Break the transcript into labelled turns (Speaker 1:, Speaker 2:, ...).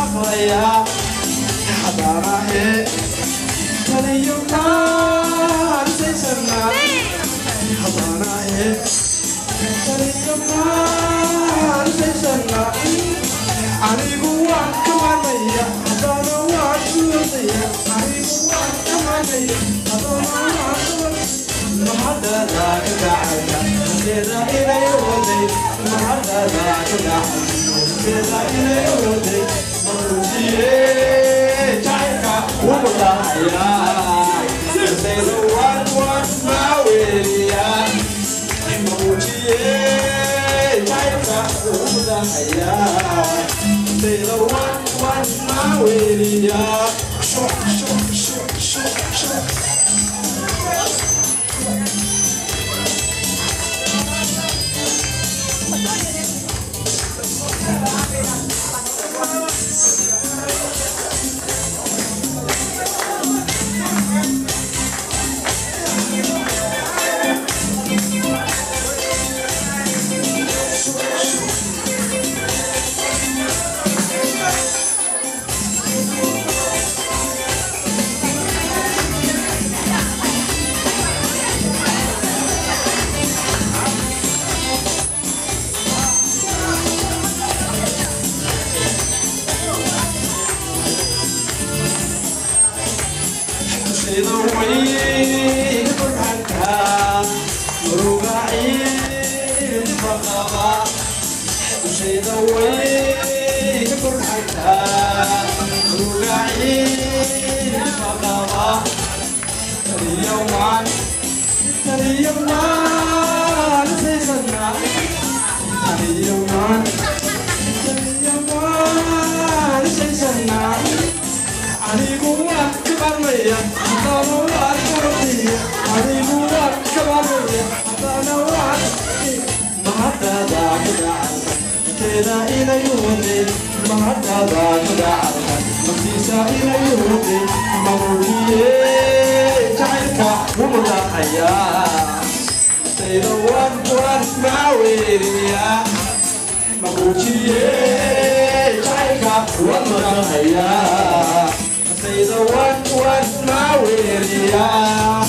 Speaker 1: Maqlayaa haddana hee taliyo maansaysanaa haddana hee taliyo maansaysanaa. Anigu waan ka maarmaya, haddana waan kuordaya. Anigu waan ka maarmaya, haddana waan kuordaya. Mahadada ka dhacaysa hanteeda inay waday, mahadada ka dhacaysa hanteeda inay waday. Maruujiye jacaylka wuu mudaahayaa, naftayda waan waan maaweeliyaa. Maruujiye jacaylka wuu mudaahayaa, naftayda waan waan maaweeliyaa. Shu shu shu shu shu. Dushayda way ka burxantaa murugaciid baqaba, dushayda way ka burxantaa murugaciid baqaba. Taliyomaan taliyomaan saysanaa, taliyomaan taliyomaan saysanaa. Anigu waan ka maarmaya, haddana waan kuordaya. Anigu waan ka maarmaya, haddana waan. Mahadada ku dhacalka nafteeda inay waday, mahadada ku dhacalka naftiisa inay waday. Mamuujiye jacaylka wuu mudaaxayaa, naftayda waan waan maaweeliyaa. Mamuujiye jacaylka waan mudaaxayaa, naftayda waan waan maaweeliyaa.